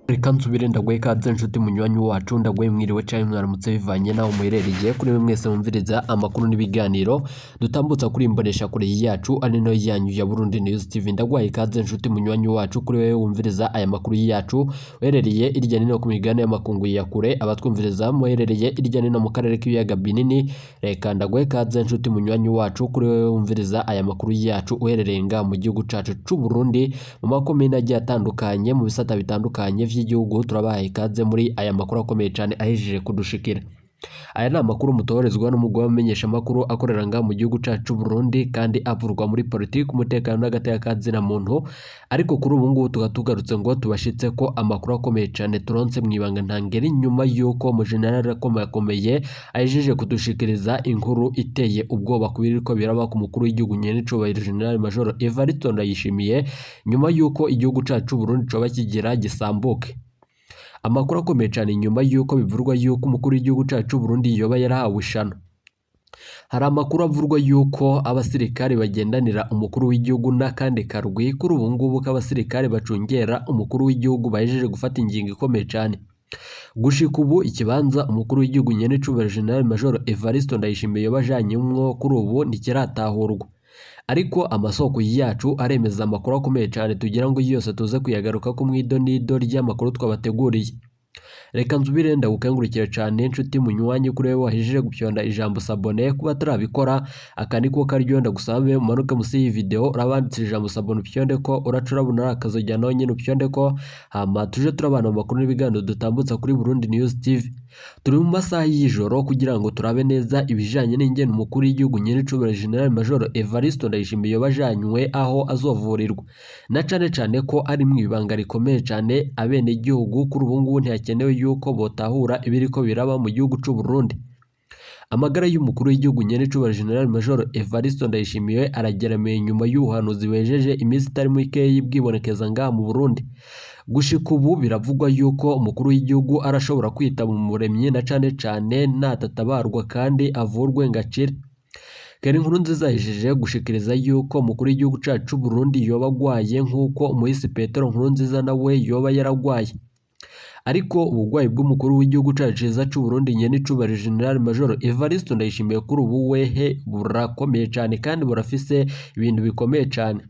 Reka nsubire ndaguhe ikaze nshuti munywanyi wacu, ndaguhe mwiriwe canke mwaramutse bivanye naho muherereye. Kuri mwe mwese mwumviriza amakuru n'ibiganiro dutambutsa kuri imbonesha kure yacu ari no yanyu ya Burundi News TV, ndaguhaye ikaze nshuti munywanyi wacu. Kuri wewe wumviriza aya makuru yacu uherereye irya nino ku migabane y'amakungu ya kure, abatwumviriza muherereye irya nino mu karere k'ibiyaga binini, reka ndaguhe ikaze nshuti munywanyi wacu. Kuri wewe wumviriza aya makuru yacu uherereye ngaha mu gihugu cacu c'u Burundi, mu makomine agiye atandukanye, mu bisata bitandukanye vy'igihugu, turabahaye ikaze muri aya makuru akomeye cane ahejeje kudushikira. Aya ni amakuru mutoherezwa n'umugwi w'abamenyeshamakuru akorera ngaha mu gihugu cacu c'u Burundi kandi avurwa muri politiki, umutekano n'agateka ka zina muntu. Ariko kuri ubu ngubu tukaba tugarutse ngo tubashitse ko amakuru akomeye cane turonse mw'ibanga ntangere, nyuma y'uko umujenerali akomakomeye ahejeje kudushikiriza inkuru iteye ubwoba ku biriko biraba ku mukuru w'igihugu nyen'icubahiro General Major Evariste Ndayishimiye, nyuma y'uko igihugu cacu c'u Burundi coba kigira gisambuke. Amakuru akomeye cane nyuma y'uko bivurwa y'uko umukuru w'igihugu cacu c'u Burundi yoba yarahawe ishano. Hari amakuru avurwa y'uko abasirikare bagendanira umukuru w'igihugu n'akandi karwi kuri ubu ngubu k'abasirikare bacungera umukuru w'igihugu bahejeje gufata ingingo ikomeye cane. Gushika ubu ikibanza umukuru w'igihugu nyen'icubahiro General Major Evariste Ndayishimiye yoba ajanyemwo kuri ubu ntikiratahurwa. Ariko amasoko yacu aremeza amakuru akomeye cane tugira ngo yose tuze kuyagarukako mw'idonido ry'amakuru twabateguriye. Reka nsubire ndagukengurukire cane nshuti munywanyi kuri wewe wahejeje gupyonda ijambo s'abonner. Kuba atarabikora, aka niko karyo ndagusabe umanuke musi y'iyi video, urabanditse ijambo s'abonner, upyonde ko uraca urabona ari akazogera naho nyene upyonde ko, hama tuje turabana mu makuru n'ibiganiro dutambutsa kuri Burundi News TV. Turi mu masaha y'ijoro kugira ngo turabe neza ibijanye n'ingene umukuru w'igihugu nyen'icubahiro General Major Evariste Ndayishimiye yoba ajanywe aho azovurirwa, na cane cane ko ari mw'ibanga rikomeye cane. Abenegihugu kuri ubu ngubu ntihakenewe yuko botahura ibiriko biraba mu gihugu c'u Burundi. Amagara y'umukuru w'igihugu nyen'icubahiro General Major Evariste Ndayishimiye arageramiye nyuma y'ubuhanuzi buhejeje iminsi itari mikeyi bwibonekeza ngaha mu Burundi. Gushika ubu biravugwa yuko umukuru w'igihugu arashobora kwitaba Umuremyi, na cane cane natatabarwa kandi avurwe ngo akire. Keri Nkurunziza ahejeje gushikiriza yuko umukuru w'igihugu cacu c'u Burundi yoba agwaye nk'uko umuhisi Petero Nkurunziza nawe yoba yaragwaye. Ariko ubugwayi bw'umukuru w'igihugu cacu ciza c'u Burundi nyen'icubahiro General Major Evariste Ndayishimiye kuri ubu wehe burakomeye cane kandi burafise ibintu bikomeye cane.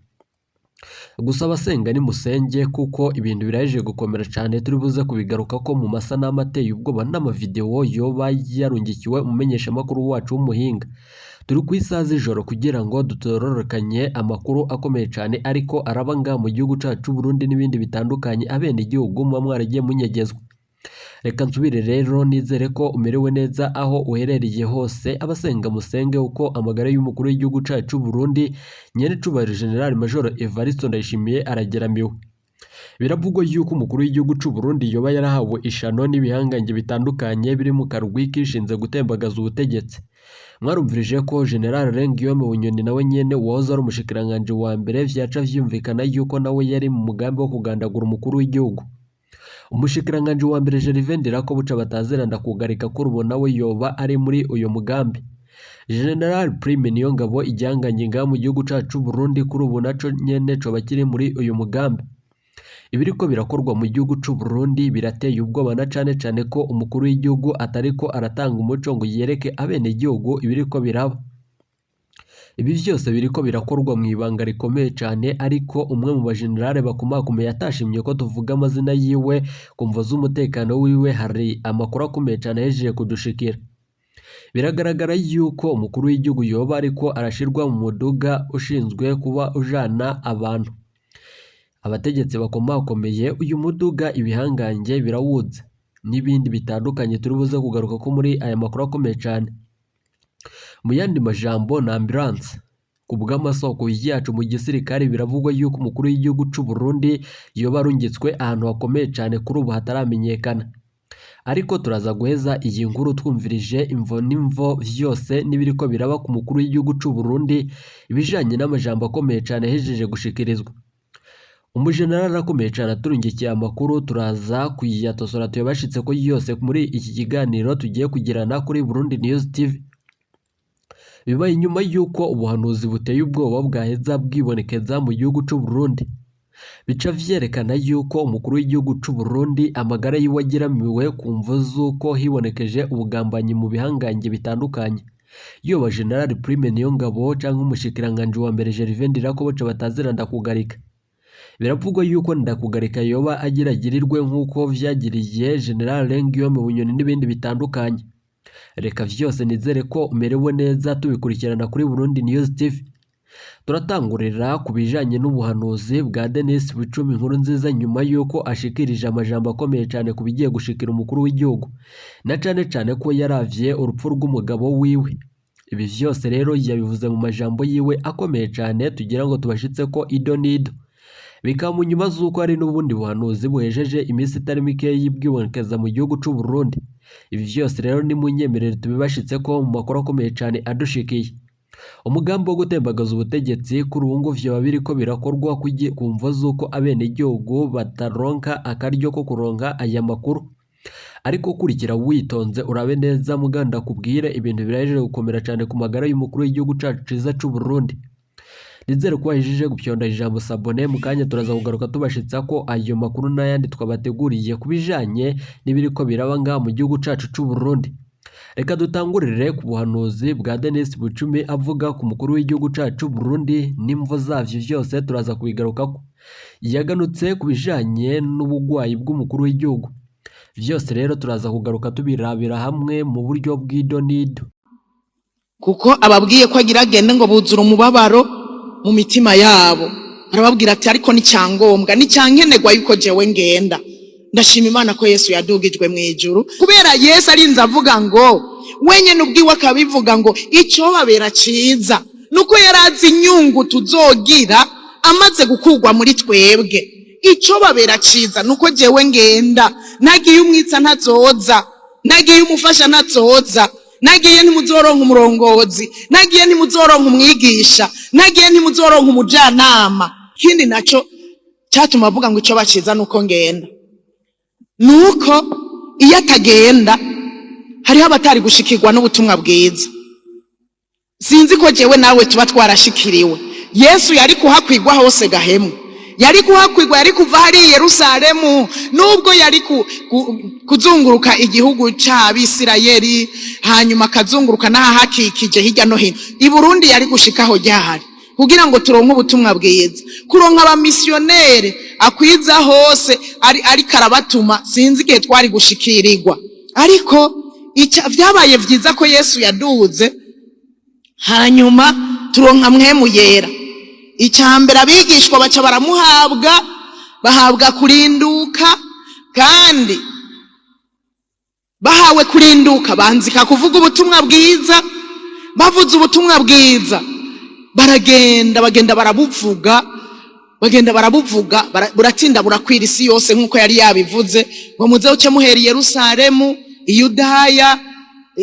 Gusa abasenga nimusenge kuko ibintu birahejeje gukomera cane, turi buze kubigarukako mu masanamu ateye ubwoba n'amavideo yoba yarungikiwe umumenyeshamakuru wacu w'umuhinga. Turi ku isaha z'ijoro kugira ngo dutororokanye amakuru akomeye cane ariko araba ngaha mu gihugu cacu c'u Burundi n'ibindi bitandukanye abenegihugu muba mwaragiye munyegezwa. Reka nsubire rero nizere ko umerewe neza aho uherereye hose, abasenga musenge uko amagara y'umukuru w'igihugu cacu c'u Burundi nyen'icubahiro General Major Evariste Ndayishimiye arageramiwe. Biravugwa yuko umukuru w'igihugu c'u Burundi yoba yarahawe ishano n'ibihangange bitandukanye biri mu karwi kishinze gutembagaza ubutegetsi. Mwarumvirije ko General Guillaume Bunyoni nawe nyene wahoze ari umushikiranganji wa mbere vyaca vyumvikana yuko nawe yari mu mugambi wo kugandagura umukuru w'igihugu. Umushikiranganji wa mbere Gervais Ndirakobuca batazira ndakugarika kuri ubu nawe yoba ari muri uyo mugambi. General Prime Niyongabo, igihangange ngaha mu gihugu cacu c'u Burundi, kuri ubu naco nyene coba kiri muri uyu mugambi. Ibiriko birakorwa mu gihugu c'u Burundi birateye ubwoba, na cane cane ko umukuru w'igihugu atariko aratanga umuco ngo yereke abenegihugu ibiriko biraba. Ibi vyose biriko birakorwa mw'ibanga rikomeye cane, ariko umwe mu bajenerale bakomakomeye atashimye ko tuvuga amazina yiwe ku mvo z'umutekano wiwe, hari amakuru akomeye cane ahejeje kudushikira. Biragaragara yuko umukuru w'igihugu yoba ariko arashirwa mu muduga ushinzwe kuba ujana abantu. Abategetsi bakomakomeye, uyu muduga ibihangange birawuzi n'ibindi bitandukanye turi buze kugaruka ko muri aya makuru akomeye cane. Mu yandi majambo ni ambulance. Ku bw'amasoko yacu mu gisirikare, biravugwa yuko umukuru w'igihugu c'u Burundi yoba arungitswe ahantu hakomeye cane kuri ubu hataramenyekana. Ariko turaza guheza iyi nkuru twumvirije imvo n'imvo vyose n'ibiriko biraba ku mukuru w'igihugu c'u Burundi, ibijanye n'amajambo akomeye cane ahejeje gushikirizwa. Umujenerali akomeye cane aturungikiye amakuru, turaza kuyatosora tuyabashitse ko yose muri iki kiganiro tugiye kugirana kuri Burundi News TV. Bibaye inyuma y'uko ubuhanuzi buteye ubwoba bwaheza bwibonekeza mu gihugu c'u Burundi. Bica vyerekana yuko umukuru w'igihugu c'u Burundi amagara yiwe ageramiwe ku mvo z'uko hibonekeje ubugambanyi mu bihangange bitandukanye. Yoba General Prime Niyongabo canke umushikiranganji wa mbere Gervais Ndirakobuca batazira Ndakugarika. Biravugwa yuko Ndakugarika yoba agira agirirwe nk'uko vyagiriye General Guillaume Bunyoni n'ibindi bitandukanye. Reka vyose nizere ko umerewe neza tubikurikirana kuri Burundi News TV. Turatangurira ku bijanye n'ubuhanuzi bwa Denis Bucumi Nkurunziza nyuma yuko ashikirije amajambo akomeye cane ku bigiye gushikira umukuru w'igihugu, na cane cane ko yaravye urupfu rw'umugabo wiwe. Ibi vyose rero yabivuze mu majambo yiwe akomeye cane tugira ngo tubashitseko ido n'ido. Bikaba mu nyuma z'uko hari n'ubundi buhanuzi buhejeje iminsi itari mikeyi bwibonekeza mu gihugu c'u Burundi. Ibi vyose rero nimunyemerere tubibashitseko mu makuru akomeye cane adushikiye. Umugambi wo gutembagaza ubutegetsi kuri ubu ngubu vyoba biriko birakorwa ku mvo z'uko abenegihugu bataronka akaryo ko kuronka aya makuru. Ariko kurikira witonze urabe neza muga ndakubwire ibintu birahejeje gukomera cane ku magara y'umukuru w'igihugu cacu ciza c'u Burundi. Nizere ko wahejeje gupyonda ijambo s'abonner, mu kanya turaza kugaruka tubashitsa ko ayo makuru n'ayandi twabateguriye ku bijanye n'ibiriko biraba ngaha mu gihugu cacu c'u Burundi. Reka dutangurire ku buhanuzi bwa Denis Bucumi avuga ku mukuru w'igihugu cacu c'u Burundi n'imvo zavyo vyose turaza kubigarukako. Yaganutse ku bijanye n'ubugwayi bw'umukuru w'igihugu. Vyose rero turaza kugaruka tubirabira hamwe mu buryo bw'ido n'ido. Kuko ababwiye ko agira agende ngo buzura umubabaro mu mitima yabo, arababwira ati ariko ni cyangombwa, ni cyankenerwa yuko jewe ngenda. Ndashima Imana ko Yesu yadugijwe mu ijuru, kubera Yesu arinze avuga ngo wenyene ubwiwe akabivuga ngo icyo babera ciza nuko yarazi inyungu tuzogira amaze gukurwa muri twebwe. Icyo babera ciza nuko jewe ngenda, nagiye umwitsa ntazoza, nagiye umufasha ntazoza, nagiye ntimuzoronka umurongozi, nagiye ntimuzoronka umwigisha, nagiye ntimuzoronka umujanama. Ikindi naco cyatuma avuga ngo icyo baciza nuko ngenda, nuko iyo atagenda hariho abatari gushikirwa n'ubutumwa bwiza. Sinzi ko jewe nawe tuba twarashikiriwe. Yesu yari kuhakwigwa hose gahemu, yari kuhakwigwa, yari kuva hari i Yerusalemu, nubwo yari kuzunguruka igihugu c'Abisirayeli, hanyuma akazunguruka n'ahahakikije hirya no hino. I Burundi yari gushikaho ryahari kugira ngo turonke ubutumwa bwiza, kuronka abamisiyoneri akwiza hose ariko arabatuma. Sinzi igihe twari gushikirirwa, ariko vyabaye vyiza ko Yesu yaduze, hanyuma turonka Mpwemu Yera. Icya mbere abigishwa baca baramuhabwa, bahabwa kurinduka, kandi bahawe kurinduka banzika kuvuga ubutumwa bwiza. Bavuze ubutumwa bwiza, baragenda, bagenda barabuvuga, bagenda barabuvuga, buratinda burakwira isi yose nk'uko yari yabivuze ngo muze uce muhera i Yerusalemu, Iyudaya,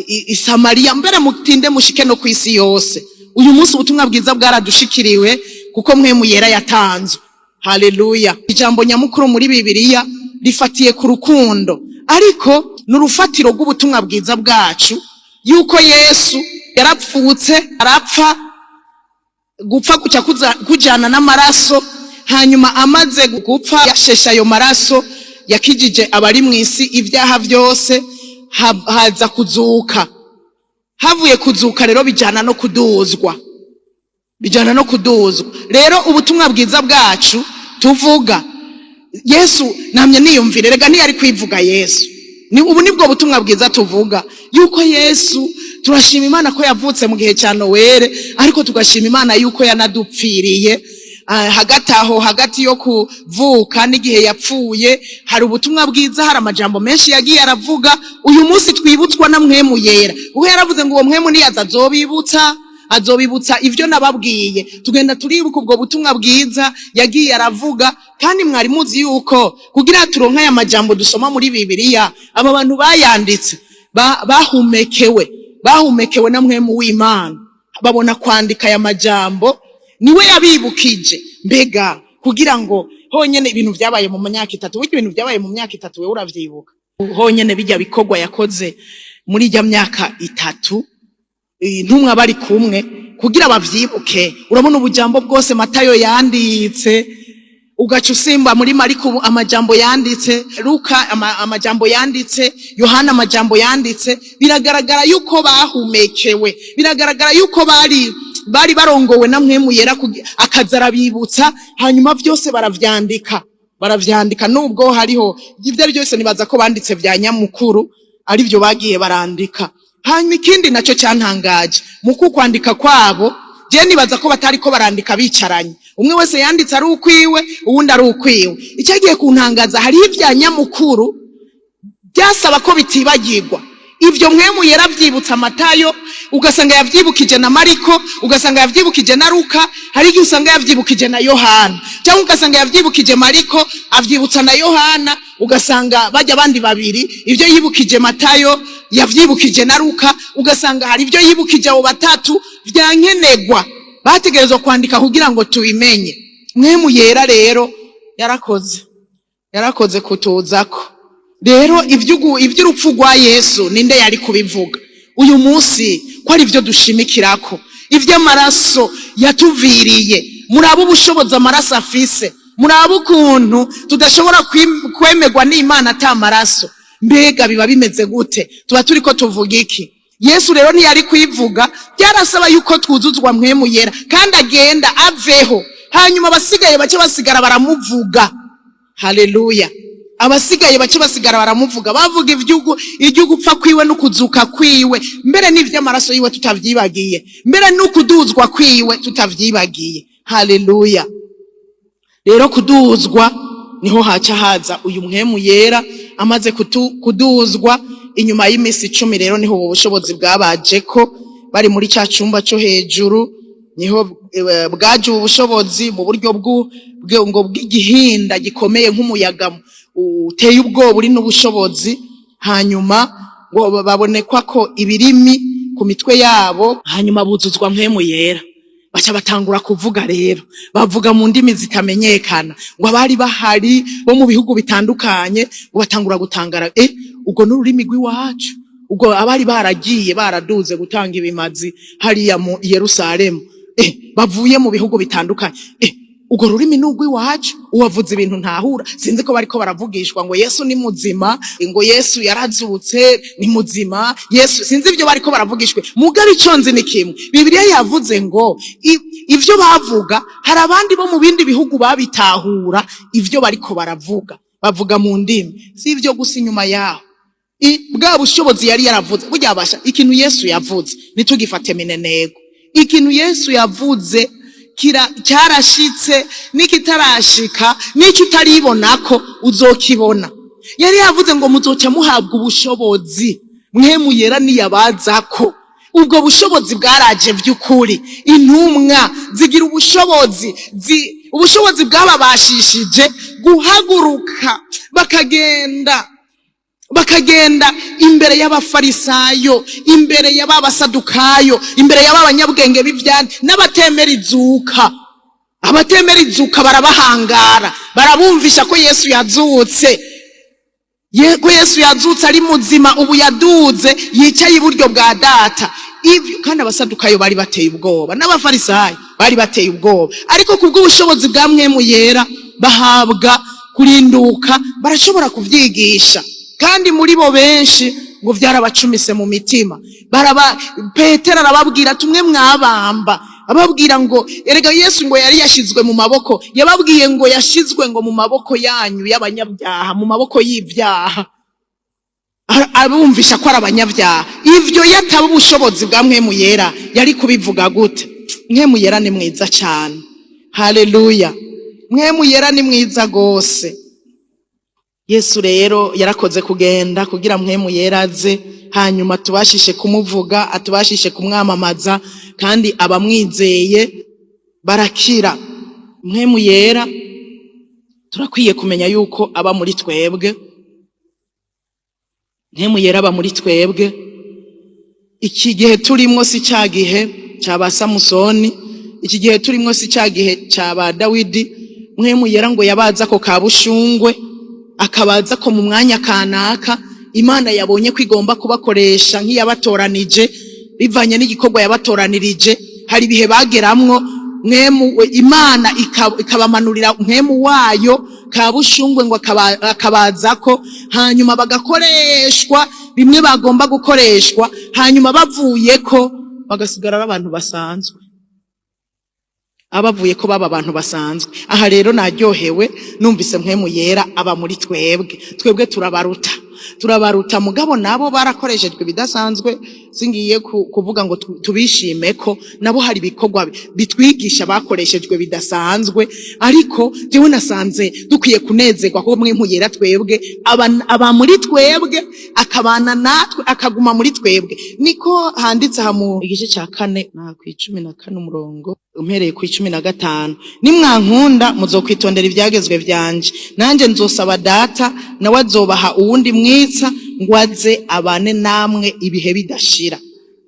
i Samariya, mbere mutinde mushike no ku isi yose. Uyu munsi ubutumwa bwiza bwaradushikiriwe kuko Mpwemu Yera yatanzwe. Haleluya! Ijambo nyamukuru muri Bibiliya rifatiye ku rukundo, ariko ni urufatiro rw'ubutumwa bwiza bwacu, yuko Yesu yarapfutse, arapfa, gupfa kuca kujana n'amaraso. Hanyuma amaze gupfa yashesha ayo maraso yakijije abari mu isi ibyaha byose, haza kuzuka. Havuye kuzuka rero bijana no kuduzwa, bijana no kuduzwa. Rero ubutumwa bwiza bwacu tuvuga Yesu, namye niyumvire rega ntiyari kwivuga Yesu. Ni ubu nibwo butumwa bwiza tuvuga yuko Yesu, turashima Imana ko yavutse mu gihe cya Nowere, ariko tugashima Imana yuko yanadupfiriye. Hagati aho, hagati yo kuvuka n'igihe yapfuye, hari ubutumwa bwiza, hari amajambo menshi yagiye aravuga. Uyu munsi twibutswa na Mpwemu Yera, kuko yaravuze ngo uwo Mpwemu niyaza azobibutsa, azobibutsa ivyo nababwiye. Tugenda turibuka ubwo butumwa bwiza yagiye aravuga. Kandi mwari muzi yuko kugira turonke aya majambo dusoma muri Bibiliya, aba bantu bayanditse bahumekewe, bahumekewe na Mpwemu w'Imana, babona kwandika aya majambo. Niwe yabibukije. Mbega kugira ngo honyene ibintu vyabaye mu myaka 3, burya ibintu vyabaye mu myaka 3 wewe uravyibuka honyene, bijya bikorwa yakoze muri ijya myaka 3, intumwa bari kumwe kugira bavyibuke. Urabona ubujambo bwose Matayo yanditse. Ugaca usimba muri Mariko amajambo yanditse, Luka amajambo yanditse, Yohana amajambo yanditse. Biragaragara yuko bahumekewe, biragaragara yuko bari barongowe na Mpwemu Yera, akaza arabibutsa, hanyuma vyose baravyandika, baravyandika. Nubwo hariho ibyo ari byose, nibaza ko banditse vya nyamukuru, arivyo bagiye barandika. Hanyuma ikindi nacyo cyantangaje mu kwandika kwabo, je nibaza ko batari ko barandika bicaranye, umwe wese yanditse ari ukwiwe, uwundi ari ukwiwe. Icyagiye kuntangaza, hariho ibya nyamukuru byasaba ko bitibagirwa. Ibyo Mpwemu yarabyibutsa Matayo, ugasanga yavyibukije na Mariko, ugasanga yavyibukije na Luka. Hari igihe usanga yavyibukije na Yohana, cyangwa ugasanga yavyibukije Mariko, avyibutsa na Yohana, ugasanga bajya abandi babiri ibyo yibukije Matayo yavyibukije na Luka, ugasanga hari ibyo yibukije abo batatu vyankenegwa bategerezwa kwandika kugira ngo tubimenye. Mpwemu Yera rero yarakoze, yarakoze kutuzako. Rero iby'urupfu rwa Yesu, ninde yari kubivuga uyu munsi ko ari byo dushimikirako? Iby'amaraso yatuviriye, murabe ubushobozi amaraso afise, murabe ukuntu tudashobora kwemerwa n'Imana ata maraso. Mbega biba bimeze gute? Tuba turi ko tuvuga iki? Yesu rero ntiyari kuyivuga, byarasaba yuko twuzuzwa Mpwemu Yera, kandi agenda aveho, hanyuma abasigaye bace basigara baramuvuga. Haleluya! Abasigaye bace basigara baramuvuga, bavuga iby'ugupfa kwiwe n'ukuzuka kwiwe, mbere n'ivy'amaraso yiwe tutavyibagiye, mbere n'ukuduzwa kwiwe tutavyibagiye. Haleluya! Rero kuduzwa niho haca haza uyu Mpwemu Yera. Amaze kuduzwa inyuma y'iminsi 10, rero niho ubu bushobozi bwabaje ko bari muri ca cumba co hejuru, niho bwaje ubu bushobozi mu buryo ngo bw'igihinda gikomeye, nk'umuyaga uteye ubwoba uri n'ubushobozi. Hanyuma ngo babonekwa ko ibirimi ku mitwe yabo, hanyuma buzuzwa Mpwemu Yera, baca batangura kuvuga. Rero bavuga mu ndimi zitamenyekana, ngo abari bahari bo mu bihugu bitandukanye ngo batangura gutangara: "Ubwo n'ururimi rw'iwacu?" Ubwo abari baragiye baraduze gutanga ibimazi hariya mu Yerusalemu, bavuye mu bihugu bitandukanye: "Ubwo rurimi ni urw'iwacu, uwavuze ibintu ntahura." Sinzi ko bariko baravugishwa ngo Yesu ni muzima, ngo Yesu yarazutse, ni muzima Yesu. Sinzi ibyo bariko baravugishwe, mugabe ico nzi ni kimwe: Bibiliya yavuze ngo ivyo bavuga, hari abandi bo mu bindi bihugu babitahura ivyo bariko baravuga, bavuga mu ndimi. Si ivyo gusa, inyuma yaho bwa bushobozi yari yaravuze burya basha, ikintu Yesu yavuze ntitugifate minenego. Ikintu Yesu yavuze cyarashitse, n'ikitarashika, n'icyo utaribonako uzokibona. Yari yavuze ngo muzoca muhabwa ubushobozi Mpwemu Yera niyabazako. Ubwo bushobozi bwaraje by'ukuri, intumwa zigira ubushobozi, ubushobozi bwababashishije guhaguruka bakagenda imbere y'Abafarisayo, imbere y'abasadukayo, imbere y'abanyabwenge b'ivyandi n'abatemera izuka. Abatemera izuka barabahangara, barabumvisha ko Yesu yazutse, ko Yesu yazutse, ari muzima ubu, yaduze, yicaye iburyo bwa Data. Ivyo kandi Abasadukayo bari bateye ubwoba, n'Abafarisayo bari bateye ubwoba, ariko kubw'ubushobozi bwa Mpwemu Yera bahabwa kurinduka, barashobora kuvyigisha. Kandi muri bo benshi ngo vyarabacumise mu mitima. Baraba Petero arababwira, tumwe mwabamba, ababwira ngo erega Yesu ngo yari yashizwe mu maboko, yababwiye ngo yashizwe ngo mu maboko yanyu y'abanyabyaha, mu maboko y'ibyaha. Abumvisha ko ari abanyabyaha. Ivyo yataba ubushobozi bwa Mpwemu Yera, yari kubivuga gute? Mpwemu Yera ni mwiza cyane. Haleluya! Mpwemu Yera ni mwiza gose. Yesu rero yarakoze kugenda kugira Mpwemu Yera aze, hanyuma tubashishe kumuvuga, atubashishe kumwamamaza, kandi abamwizeye barakira. Mpwemu Yera turakwiye kumenya yuko aba muri twebwe. Mpwemu Yera aba muri twebwe. Iki gihe turimwo si cya gihe cya ba Samusoni, iki gihe turimwo si cya gihe cya ba Dawidi. Mpwemu Yera ngo yabaza ko kabushungwe, akabaza ko mu mwanya kanaka Imana yabonye ko igomba kubakoresha nk'iyabatoranije, bivanye n'igikorwa yabatoranirije. Hari ibihe bageramwo. Mpwemu Imana ikabamanurira Mpwemu wayo kabushungwe ngo akabazako, hanyuma bagakoreshwa bimwe bagomba gukoreshwa, hanyuma bavuyeko bagasigara ari abantu basanzwe, abavuye ko baba abantu basanzwe. Aha rero naryohewe numvise Mpwemu Yera aba muri twebwe. Twebwe turabaruta, turabaruta, mugabo nabo barakoreshejwe ibidasanzwe. Singiye kuvuga ngo tubishime ko nabo hari ibikorwa bitwigisha bakoreshejwe bidasanzwe, ariko jewe nasanze dukwiye kunezerwa kuko Mpwemu Yera twebwe aba muri twebwe, akabana natwe, akaguma muri twebwe. Niko handitse aha mu igice ca 4 na 14, umurongo umpereye ku 15: "Nimwankunda muzokwitondera ivyagezwe vyanje, nanje nzosaba Data, nawe azobaha uwundi mwitsa ngo aze abane namwe ibihe bidashira."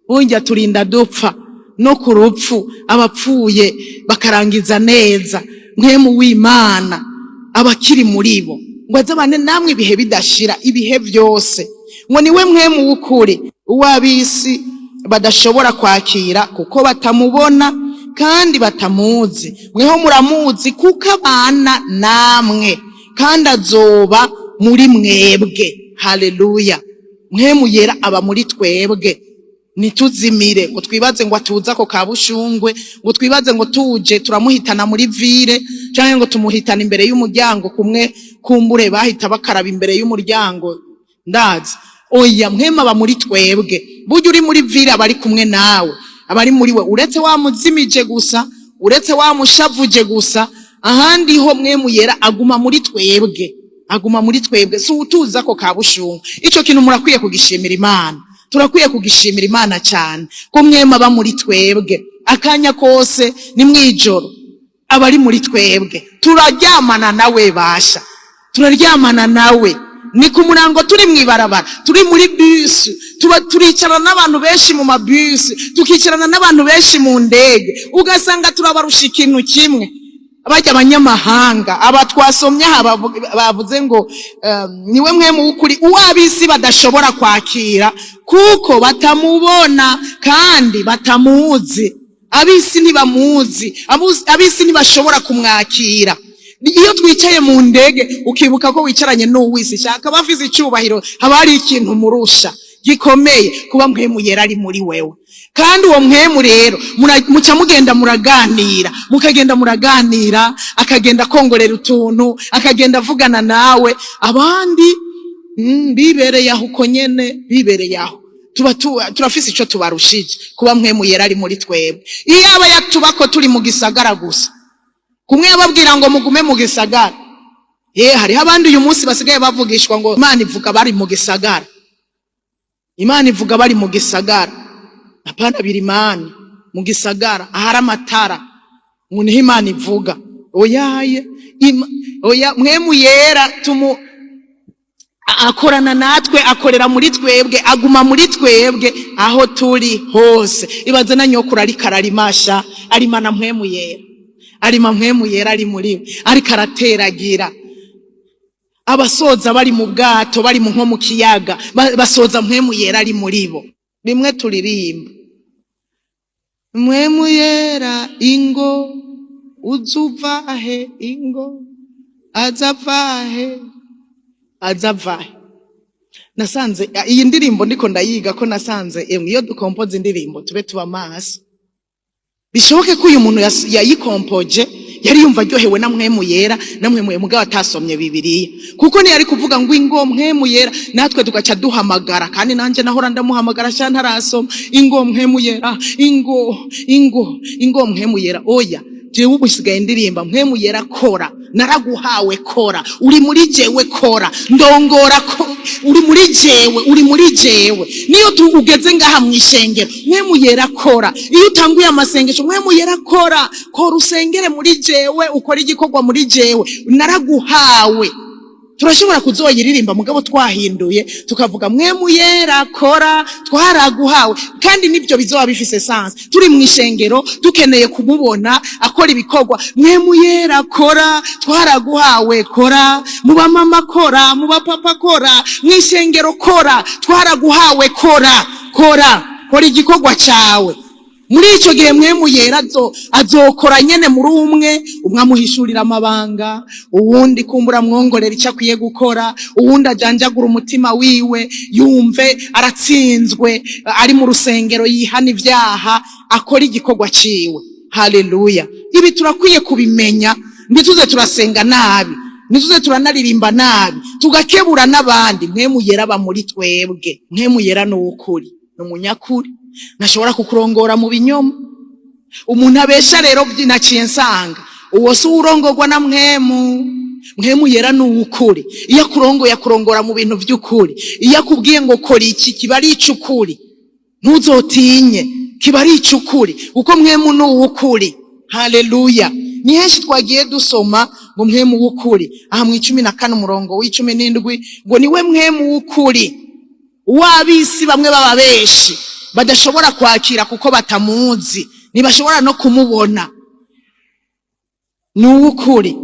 Burya turinda dupfa, no ku rupfu abapfuye bakarangiza neza, Mpwemu w'Imana abakiri muri bo ngo aze abane namwe ibihe bidashira, ibihe vyose. Ngo niwe Mpwemu w'ukuri, uw'ab'isi badashobora kwakira kuko batamubona kandi batamuzi. Mweho muramuzi kuko abana namwe kandi azoba muri mwebwe. Haleluya! Mpwemu Yera aba muri twebwe. Ntituzimire ngo twibaze ngo atuze ako kabushungwe, ngo twibaze ngo tuje turamuhitana muri ville canke ngo tumuhitana imbere y'umuryango, kumwe kumbure bahita bakaraba imbere y'umuryango, ndazi. Oya, Mpwemu aba muri twebwe. Burya uri muri ville aba ari kumwe nawe, aba ari muri we, uretse wamuzimije gusa, uretse wamushavuje gusa. Ahandi ho Mpwemu Yera aguma muri twebwe, aguma muri twebwe, si utuza ko kabushungwe. Ico kintu murakwiye kugishimira Imana, turakwiye kugishimira Imana cyane ko Mpwemu aba muri twebwe akanya kose. Ni mwijoro aba ari muri twebwe, turaryamana nawe, basha, turaryamana nawe. Ni ku murango, turi mw'ibarabara, turi muri bisi, tuba turicarana n'abantu benshi mu mabisi, tukicarana n'abantu benshi mu ndege, ugasanga turabarusha ikintu kimwe. Bajya abanyamahanga aba twasomye aha bavuze ngo niwe Mpwemu w'ukuri, uw'ab'isi badashobora kwakira kuko batamubona kandi batamuzi. Ab'isi ntibamuzi, ab'isi ntibashobora kumwakira. Iyo twicaye mu ndege, ukibuka ko wicaranye n'uwisi, shaka bafise icyubahiro, haba hari ikintu murusha gikomeye, kuba Mpwemu Yera ari muri wewe. Kandi uwo Mpwemu rero muca mugenda muraganira, mukagenda muraganira, akagenda akongorera utuntu, akagenda avugana nawe. Abandi bibereye aho uko nyene, bibereye aho. Tuba turafise ico tubarushije, kuba Mpwemu Yera ari muri twebwe. Iyo aba yatubako turi mu gisagara gusa, kumwe yababwira ngo mugume mu gisagara, ye hariho abandi uyu munsi basigaye bavugishwa ngo Imana ivuga bari mu gisagara, Imana ivuga bari mu gisagara, apana birimani, mu gisagara ahari amatara ngo niho Imana ivuga. Oyaye, oya, Mpwemu Yera tumu akorana natwe, akorera muri twebwe, aguma muri twebwe aho turi hose. Ibaze na nyokuru ariko ararimasha, arima na Mpwemu Yera, arima Mpwemu Yera ari muri we, ariko arateragira. Abasoza bari mu bwato, bari mu nko mu kiyaga, basoza Mpwemu Yera ari muri bo. Rimwe turirimba: "Mpwemu Yera ingo, uzuvahe ingo, azavahe, azavahe." Nasanze iyi ndirimbo ndiko ndayiga ko nasanze emwe iyo dukompoza indirimbo tube tuba maso. Bishoboke ko uyu muntu yayikompoje yari yumva aryohewe na Mpwemu Yera, na Mpwemu Yera, mugabo atasomye Bibiliya, kuko ntiyari kuvuga ngo ingo Mpwemu Yera, natwe tugaca duhamagara. Kandi nanje nahora ndamuhamagara sha ntarasoma: "Ingo Mpwemu Yera, ingo, ingo, ingo Mpwemu Yera." Oya, jewe ubu nsigaye ndirimba: "Mpwemu Yera kora, naraguhawe, kora, uri muri jewe, kora, ndongora ko uri muri jewe, uri muri jewe." Niyo ugeze ngaha mu ishengero, Mpwemu Yera kora. Iyo utanguye amasengesho, Mpwemu Yera kora, kora, usengere muri jewe, ukora igikorwa muri jewe, naraguhawe. Turashobora kuzoyiririmba mugabo twahinduye, tukavuga: "Mpwemu Yera kora, twaraguhawe." Kandi nibyo bizoba bifise sens. Turi mu ishengero, dukeneye kumubona akora ibikorwa: "Mpwemu Yera kora, twaraguhawe, kora mu bamama, kora mu bapapa, kora mu ishengero, kora, twaraguhawe, kora, kora, kora igikorwa cawe." Muri ico gihe Mpwemu Yera azokora nyene muri umwe, umwe amuhishurira amabanga, uwundi kumbura amwongorera icyo akwiye gukora, uwundi ajanjagura umutima wiwe yumve aratsinzwe, ari mu rusengero yihana ibyaha, akora igikorwa ciwe. Haleluya! Ibi turakwiye kubimenya, ntituze turasenga nabi, ntituze turanaririmba nabi, tugakebura n'abandi. Mpwemu Yera aba muri twebwe. Mpwemu Yera ni uwukuri, ni umunyakuri, ntashobora kukurongora mu binyoma. Umuntu abesha rero, naciye nsanga uwo si uwurongorwa na Mpwemu. Mpwemu Yera ni uwukuri. Iyo akurongoye, akurongora mu bintu by'ukuri. Iyo akubwiye ngo kora iki, kiba ari ic'ukuri. Ntuzotinye, kiba ari ic'ukuri, kuko Mpwemu ni uwukuri. Haleluya! Ni henshi twagiye dusoma ngo Mpwemu w'ukuri. Aha mu 14, umurongo wa 17, ngo niwe Mpwemu w'ukuri, w'ab'isi bamwe baba benshi badashobora kwakira kuko batamuzi, ntibashobora no kumubona. Ni uw'ukuri.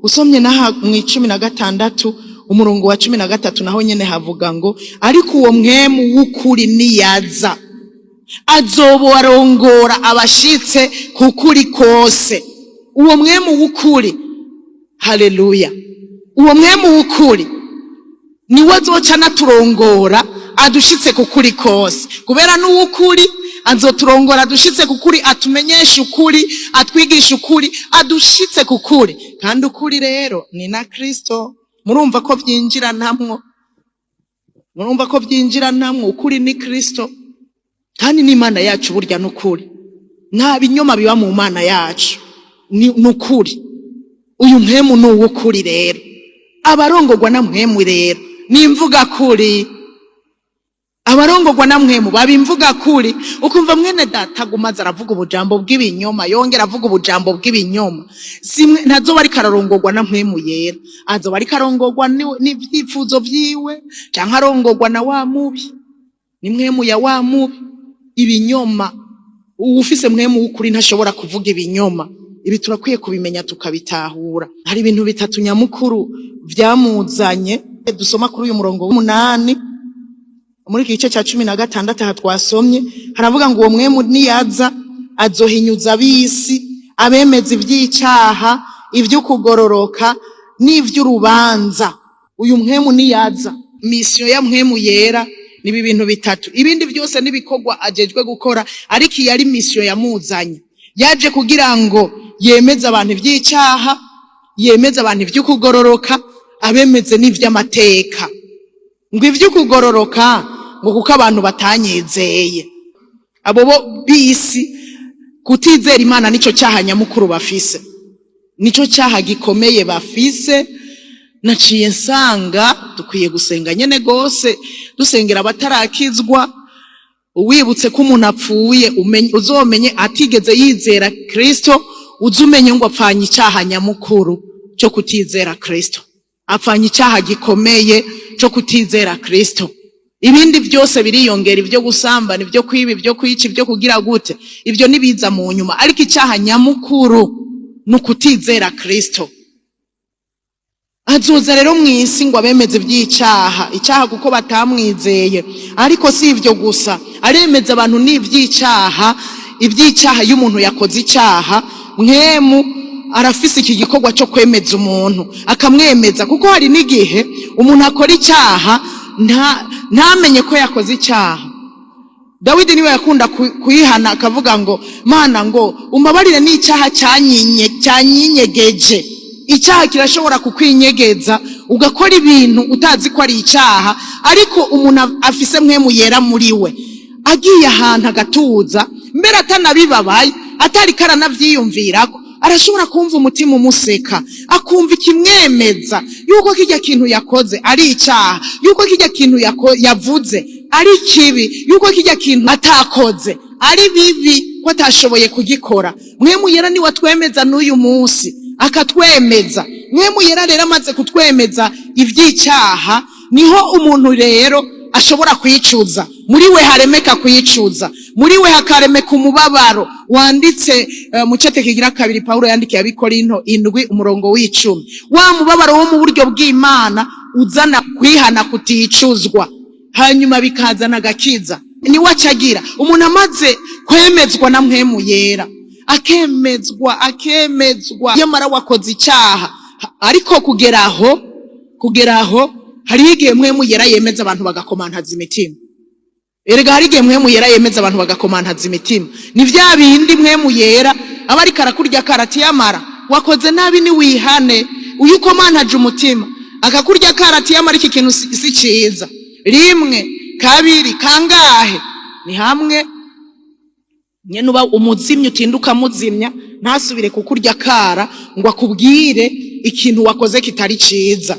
Usomye n'aha mu 16, umurongo wa 13, naho nyene havuga ngo ariko uwo Mpwemu w'ukuri niyaza, azobarongora abashitse ku kuri kose. Uwo Mpwemu w'ukuri, haleluya, uwo Mpwemu w'ukuri niwe azoca anaturongora adushitse ku kuri kose. Kubera n'uw'ukuri, azoturongora adushitse ku kuri, atumenyeshe ukuri, atwigishe ukuri, adushitse ku kuri. Kandi ukuri rero ni na Kristo. Murumva ko vyinjiranamwo, murumva ko vyinjiranamwo. Ukuri ni Kristo, kandi n'Imana yacu burya n'ukuri. Nta binyoma biba mu Mana yacu, ni ukuri. Uyu Mpwemu ni uw'ukuri. Rero abarongorwa na Mpwemu rero ni imvuga kuri. Abarongorwa na Mpwemu baba imvuga kuri. Ukumva mwene data agumaze aravuga ubujambo bw'ibinyoma, yongera avuga ubujambo bw'ibinyoma, simwe ntazoba ariko ararongorwa na Mpwemu Yera. Azoba ariko arongorwa n'ivyifuzo vyiwe, canke arongorwa na wa mubi, ni mpwemu ya wa mubi, ibinyoma. Uwufise Mpwemu w'ukuri ntashobora kuvuga ibinyoma. Ibi turakwiye kubimenya, tukabitahura. Hari ibintu bitatu nyamukuru vyamuzanye, dusoma kuri uyu murongo wa 8 muri iki gice cya 16. Aha twasomye haravuga ngo uwo Mpwemu niyaza, azohinyuza ab'isi, abemeza ivy'icaha, ivy'ukugororoka n'ivy'urubanza. Uyu Mpwemu niyaza, mission ya Mpwemu Yera ni ibi bintu bitatu. Ibindi byose n'ibikorwa ajejwe gukora, ariko iyi ari mission yamuzanye. Yaje kugira ngo yemeze abantu ivy'icaha, yemeze abantu ivy'ukugororoka, abemeze n'ivy'amateka. Ngo ivy'ukugororoka, ngo kuko abantu batanyizeye. Abo bo bisi, kutizera Imana nico cyaha nyamukuru bafise, nico cyaha gikomeye bafise. Naciye nsanga dukwiye gusenga nyene gose, dusengera abatarakizwa. Wibutse ko umuntu apfuye, uzomenye atigeze yizera Kristo, uze umenye ngo apfanye icyaha nyamukuru cyo kutizera Kristo, apfanye icyaha gikomeye cyo kutizera Kristo. Ibindi byose biriyongera, ibyo gusambana, ibyo kwiba, ibyo kwica, ibyo kugira gute, ibyo nibiza mu nyuma, ariko icyaha nyamukuru ni ukutizera Kristo. Azoza rero mu isi ngo abemeze iby'icyaha, icyaha kuko batamwizeye. Ariko si ibyo gusa, aremeza abantu n'iby'icyaha. Iby'icyaha, iyo umuntu yakoze icyaha, Mwemu arafise iki gikorwa cyo kwemeza umuntu, akamwemeza, kuko hari n'igihe umuntu akora icyaha ntamenye ko yakoze icyaha. Dawidi niwe yakunda kuyihana, akavuga ngo Mana, ngo umbabarire n'icyaha cyanyinyegeje. Icyaha kirashobora kukwinyegeza, ugakora ibintu utazi ko ari icyaha. Ariko umuntu afise Mpwemu Yera muri we, agiye ahantu agatuza, mbere atanabibabaye, atariko aranavyiyumvirako, arashobora kumva umutima umuseka, akumva ikimwemeza yuko kirya kintu yakoze ari icyaha, yuko kirya kintu yavuze ari kibi, yuko kirya kintu atakoze ari bibi, ko atashoboye kugikora. Mpwemu Yera niwe atwemeza n'uyu munsi, akatwemeza. Mpwemu Yera rero amaze kutwemeza ivy'icyaha, niho umuntu rero ashobora kwicuza. Muri we haremeka kwicuza, muri we hakaremeka umubabaro wanditse mu cete kigira kabiri Pawulo yandikiye Abikorinto 7, umurongo wa 10, wa mubabaro wo mu buryo bw'Imana uzana kwihana kuticuzwa, hanyuma bikazana agakiza. Niwe acagira umuntu amaze kwemezwa na Mpwemu Yera, akemezwa, akemezwa, yamara wakoze icyaha. Ariko kugera aho hariho igihe Mpwemu Yera yemeza abantu bagakomantaza imitima. Erega hari igihe Mpwemu Yera yemeza abantu bagakomantaza imitima. Ni vya bindi Mpwemu Yera aba ariko arakurya karati, yamara wakoze nabi, ni wihane. Uyu ukomantaje umutima akakurya karati, yamara iki kintu si ciza, rimwe, kabiri, kangahe, ni hamwe nyene uba umuzimya, utinda ukamuzimya, ntasubire kukurya kara ngo akubwire ikintu wakoze kitari ciza.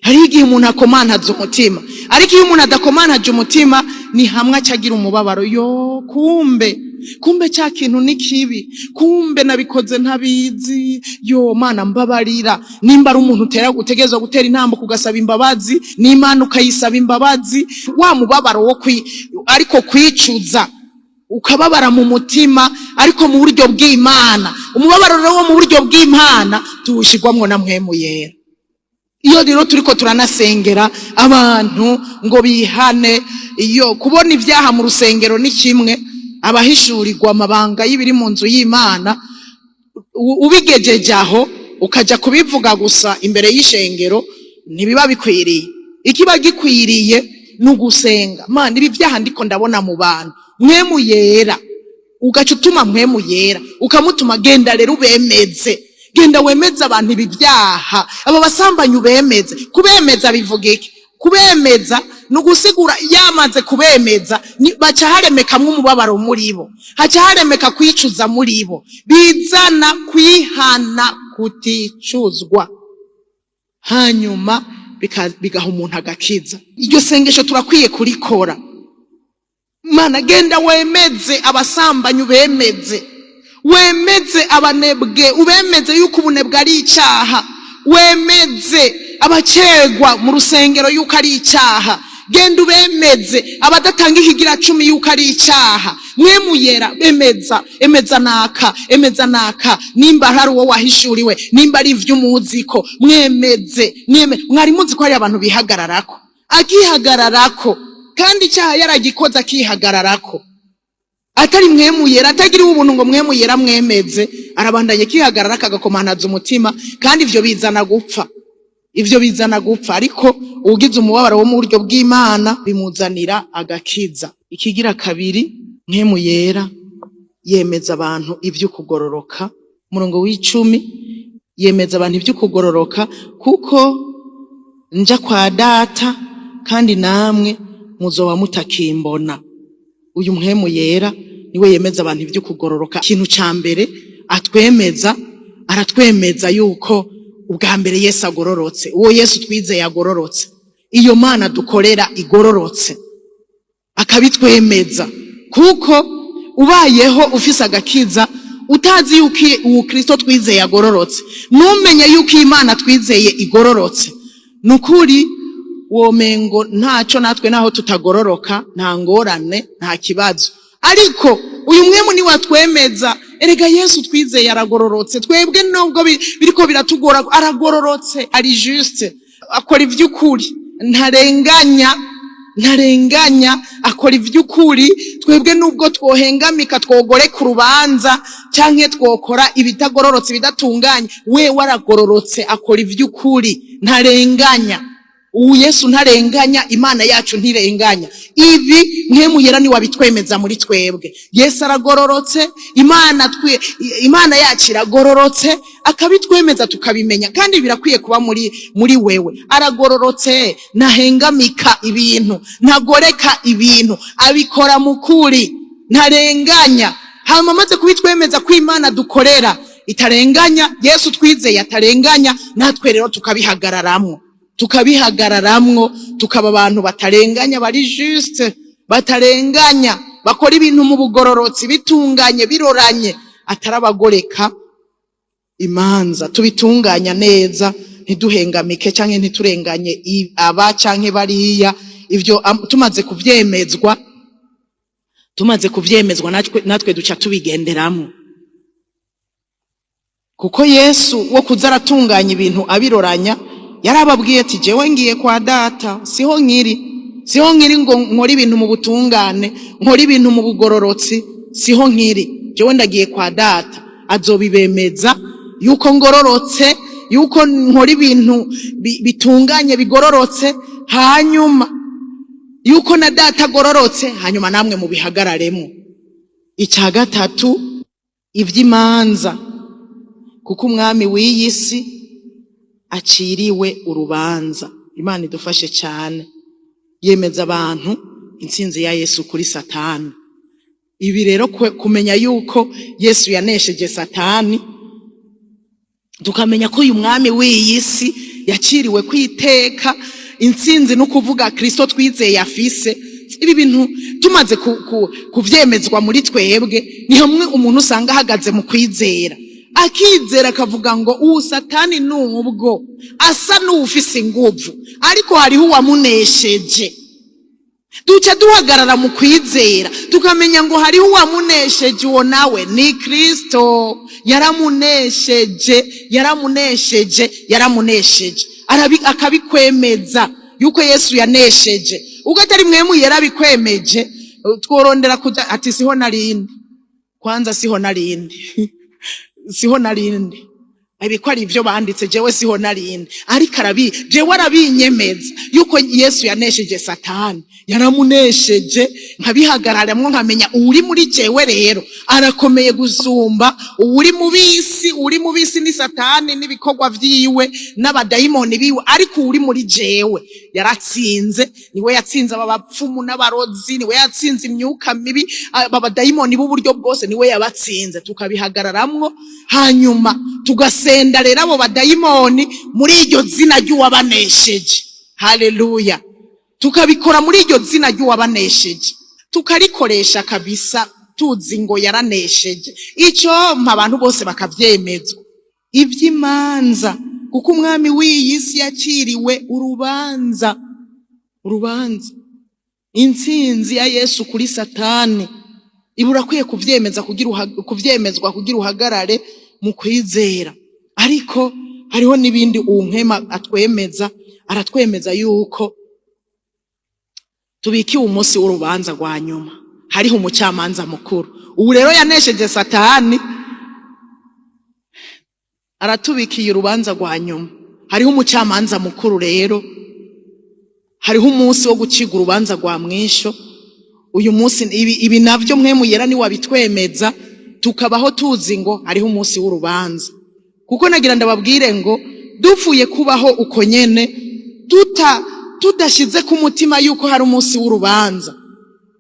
Hariho igihe umuntu akomantaza umutima, ariko iyo umuntu adakomantaje umutima, ni hamwe acagira umubabaro: yo, kumbe, kumbe cya kintu ni kibi, kumbe nabikoze ntabizi, yo Mana mbabarira. Nimba ari umuntu utera, utegerezwa gutera intambo kugasaba imbabazi, n'Imana ukayisaba imbabazi, wa mubabaro wo ariko kwicuza, ukababara mu mutima, ariko mu buryo bw'Imana. Umubabaro rero wo mu buryo bw'Imana tuwushirwamwo na Mpwemu Yera. Iyo rero turiko turanasengera abantu ngo bihane, iyo kubona ibyaha mu rusengero ni kimwe, abahishurirwa amabanga y'ibiri mu nzu y'Imana, ubigejeje aho ukaja kubivuga gusa imbere y'ishengero, ntibiba bikwiriye. Ikiba gikwiriye ni ugusenga: Mana, ibi byaha ndiko ndabona mu bantu, Mpwemu Yera, ugaca utuma Mpwemu Yera, ukamutuma: genda rero ubemeze, genda wemeze abantu ibi byaha, aba basambanyi ubemeze. Kubemeza bivuga iki? Kubemeza ni ugusigura. Yamaze kubemeza, baca haremekamwo umubabaro muri bo, haca haremeka kwicuza muri bo, bizana kwihana kuticuzwa, hanyuma bigaha umuntu agakiza. Iryo sengesho turakwiye kurikora: Mana, genda wemeze abasambanyi, ubemeze, wemeze abanebwe, ubemeze yuko ubunebwe ari icyaha, wemeze abakegwa mu rusengero yuko ari icyaha, genda ubemeze abadatanga ikigira cumi yuko ari icyaha. Mpwemu Yera, emeza, emeza naka, emeza naka, nimba hari uwo wahishuriwe, nimba ari ivy'umuziko, mwemeze. Mwari muzi ko hari abantu bihagararako, akihagararako kandi icyaha yaragikoze, akihagararako, atari Mpwemu Yera, atagiriwe ubuntu ngo Mpwemu Yera mwemeze, arabandanya akihagarara, akagakomanaza umutima, kandi ivyo bizana gupfa, ivyo bizana gupfa. Ariko ugize umubabaro wo mu buryo bw'Imana bimuzanira agakiza. Ikigira kabiri, Mpwemu Yera yemeza abantu ivy'ukugororoka. Umurongo w'10: yemeza abantu ivy'ukugororoka kuko nja kwa Data, kandi namwe muzoba mutakimbona. Uyu Mpwemu Yera niwe yemeza abantu ivy'ukugororoka. Ikintu ca mbere atwemeza, aratwemeza yuko ubwa mbere Yesu agororotse, uwo Yesu twizeye agororotse, iyo Mana dukorera igororotse, akabitwemeza. Kuko ubayeho ufise agakiza utazi yuko uwo Kristo twizeye agororotse, ntumenye yuko Imana twizeye igororotse, ni ukuri womengo ntaco, natwe naho tutagororoka nta ngorane, nta kibazo. Ariko uyu Mpwemu ni watwemeza: erega Yesu twizeye aragororotse. Twebwe nubwo biriko biratugora, aragororotse, ari juste, akora ivy'ukuri, ntarenganya, ntarenganya, akora ivy'ukuri. Twebwe nubwo twohengamika, twogoreka urubanza canke twokora ibitagororotse, ibidatunganye, we waragororotse, akora ivy'ukuri, ntarenganya. Ubu Yesu ntarenganya, Imana yacu ntirenganya. Ibi Mpwemu Yera ni wabitwemeza muri twebwe: Yesu aragororotse, Imana yacu iragororotse, akabitwemeza tukabimenya. Kandi birakwiye kuba muri wewe: aragororotse, ntahengamika ibintu, ntagoreka ibintu, abikora mu kuri, ntarenganya. Hanyuma amaze kubitwemeza ko Imana dukorera itarenganya, Yesu twizeye atarenganya, natwe rero tukabihagararamwo, tukabihagararamwo, tukaba abantu batarenganya, bari juste, batarenganya, bakora ibintu mu bugororotsi, bitunganye, biroranye, atari abagoreka imanza. Tubitunganya neza, ntiduhengamike canke ntiturenganye aba canke bariya. Ivyo tumaze kuvyemezwa, natwe duca tubigenderamwo, kuko Yesu wo kuza aratunganya ibintu abiroranya yarababwiye ati: jewe ngiye kwa Data, siho nkiri. Siho nkiri ngo nkore ibintu mu butungane, nkore ibintu mu bugororotsi, siho nkiri. Jewe ndagiye kwa Data, azobibemeza yuko ngororotse, yuko nkora ibintu bitunganye bigororotse, hanyuma yuko na Data agororotse, hanyuma namwe mubihagararemo. Icya gatatu, iby'imanza, kuko umwami w'iyi si aciriwe urubanza. Imana idufashe cyane. Yemeza abantu intsinzi ya Yesu kuri Satani. Ibi rero kumenya yuko Yesu yanesheje Satani, tukamenya ko uyu mwami w'iyi si yaciriwe kwiteka, intsinzi no kuvuga Kristo twizeye afise. Ibi bintu tumaze kuvyemezwa muri twebwe, ni hamwe umuntu usanga ahagaze mu kwizera, akizera akavuga ngo ubu Satani nubwo asa n'uwufise inguvu, ariko hariho uwamunesheje. Duca duhagarara mu kwizera, tukamenya ngo hariho uwamunesheje, uwo nawe ni Kristo. Yaramunesheje, yaramunesheje, yaramunesheje. Akabikwemeza yuko Yesu yanesheje. Ubwo atari mwemu yarabikwemeje, tworondera kuja ati siho narindi, kwanza siho narindi, siho narindi. Ibi ko ari ibyo banditse, jewe siho narindi, ariko jewe arabinyemeza yuko Yesu yanesheje Satani, yaramunesheje. Nkabihagararamwo, nkamenya uri muri jewe rero arakomeye gusumba uri mu bisi. Uri mu bisi ni Satani n'ibikorwa vyiwe n'abadayimoni biwe, ariko uri muri jewe yaratsinze. Niwe yatsinze aba bapfumu n'abarozi, niwe yatsinze imyuka mibi, aba badayimoni b'uburyo bwose, niwe yabatsinze. Tukabihagararamwo, hanyuma tugasenda rero abo badayimoni muri iryo zina ry'uwabanesheje. Haleluya! Tukabikora muri iryo zina ry'uwabanesheje, tukarikoresha kabisa, tuzi ngo yaranesheje. Icyo mpa abantu bose bakavyemezwa. Iby'imanza, kuko umwami w'iyi si yakiriwe urubanza. Urubanza, intsinzi ya Yesu kuri Satani. Ibi urakwiye kuvyemeza kugira kuvyemezwa kugira uhagarare mu kwizera. Ariko hariho n'ibindi uwo nkema atwemeza. Aratwemeza yuko tubikiwe umunsi w'urubanza rwa nyuma, hariho umucamanza mukuru. Ubu rero yanesheje Satani, aratubikiye urubanza rwa nyuma, hariho umucamanza mukuru. Rero hariho umunsi wo guciga urubanza rwa mwisho. Uyu munsi ibi navyo mwe muyera ni wabitwemeza, tukabaho tuzi ngo hariho umunsi w'urubanza. Kuko nagira ndababwire ngo dupfuye kubaho uko nyene, tudashize ku mutima yuko hari umunsi w'urubanza,